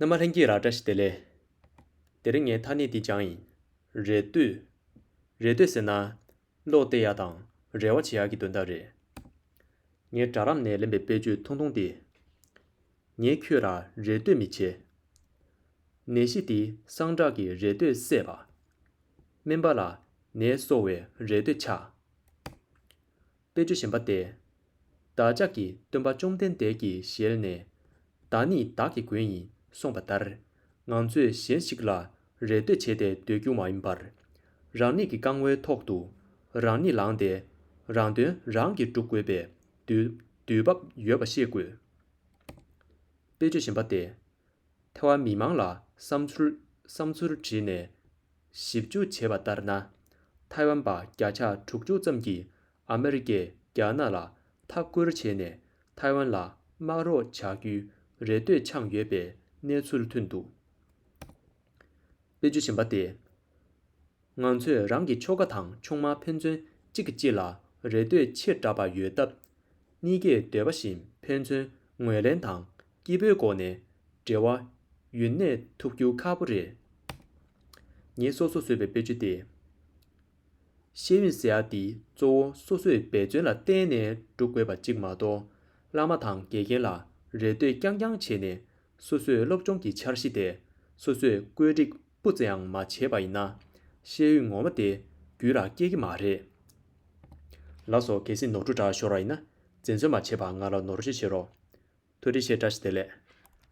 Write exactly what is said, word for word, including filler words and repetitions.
རྣམ་པ་ལྷན་རྒྱས་ལ་བཀྲ་ཤིས་བདེ་ལེགས། དེ་རིང་ངས་ཐ་སྙད་འདི་སྦྱངས་ཡིན། རེ་ལྟོས། རེ་ལྟོས་ཟེར་ན། བློ་གཏད་ཡ་དང་རེ་བ་བྱེད་ཡ་གི་དོན་དག་རེད། ངས་སྒྲ་ལམ་ནས་ལེན་པའི་དཔེ་བརྗོད་ཐུང་ཐུང་སྟེ། ངས་ཁྱོད་ལ་རེ་ལྟོས་མི་བྱེད། ནད་གཞི་འདིས་སངས་དྲག་གི་རེ་ལྟོས་བསད་པ། སྨན་པ་ལ་ནད་གསོ་བའི་རེ་ལྟོས་ཆགས། དཔེ་བརྗོད་གཞན་པ་སྟེ། བདག་ཅག་གི་སྟོན་པ་བཅོམ་ལྡན་འདས་ཀྱི་ཞལ་ནས། བདག་ནི་བདག་གི་མགོན་ཡིན་གསུངས་པ་ལྟར། ང་ཚོས་གཞན་ཞིག་ལ་རེ་ལྟོས་བྱས་ཏེ་སྡོད་རྒྱུ་མ་ཡིན་པར། རང་ཉིད་ཀྱི་རྐང་བའི་ཐོག་ཏུ་རང་ཉིད་ལངས་ཏེ། རང་དོན་རང་གིས་སྒྲུབ་དགོས་པའི་དུས་དུས་བབ་ཡོད་པ་ཤེས་དགོས། དཔེ་བརྗོད་གཞན་པ་སྟེ། ཐེ་ཝན་མི་མང་ལ་བསམ་ཚུལ་བསམ་ཚུལ་དྲིས་ནས་ཞིབ་འཇུག་བྱས་པ་ལྟར་ན། ཐའེ་ཝན་པ་བརྒྱ་ཆ་དྲུག་ཅུ་ཙམ་གྱིས་ཨ་མེ་རི་ཀས་རྒྱ་ནག་ལ་མཐའ་བསྐོར་བྱས་ནས་ཐའེ་ཝན་ལ་དམག་རོགས་བྱ་རྒྱུའི་རེ་ལྟོས་འཆང་ཡོད་པའི་གནས་ཚུལ་ཐོན་འདུག་དཔེ་བརྗོད་གཞན་པ་སྟེ། ང་ཚོས་རང་གི་ཁྱོ་ག་དང་ཆུང་མ་ཕན་ཚུན་གཅིག་གིས་གཅིག་ལ་རེ་ལྟོས་ཆེ་དྲགས་པ་ཡོད་སྟབས། གཉིས་ཀས་འདོད་པ་བཞིན་ཕན་ཚུན་ངོས་ལེན་དང་སྐྱིད་པོའི་སྒོ་ནས་འབྲེལ་བ་ཡུན་གནས་ཐུབ་རྒྱུ་ཁག་པོ་རེད། ངས་སོ་སོ་བཟོས་པའི་དཔེ་བརྗོད་དེ། ཤེས་ཡོན་ཟེར་ཡག་འདི་གཙོ་བོ་སོ་སོས་འབད་བརྩོན་ལ་བརྟེན་ནས་སྒྲུབ་དགོས་པ་གཅིག་མ་གཏོགས། བླ་མ་དང་དགེ་རྒན་ལ་རེ་ལྟོས་རྐྱང་རྐྱང་བྱས་ནས་སོ་སོའི་སློབ་སྦྱོང་གི་འཆར་གཞི་དེ་སོ་སོས་བཀོད་སྒྲིག་སྤུ་ཙམ་ཡང་མ་བྱས་པ་ཡིན་ན། ཤེས་ཡོན་ངོ་མ་དེ་རྒྱུད་ལ་སྐྱེ་གི་མ་རེད། ལགས་སོ། གལ་སྲིད་ནོར་འཁྲུལ་འདྲ་ཤོར་བ་ཡིན་ན་འཛེམ་ཟོན་མ་བྱས་པར་ང་ལ་ནོར་བཤད་བྱེད་རོགས། ཐུགས་རྗེ་ཆེ། བཀྲ་ཤིས་བདེ་ལེགས།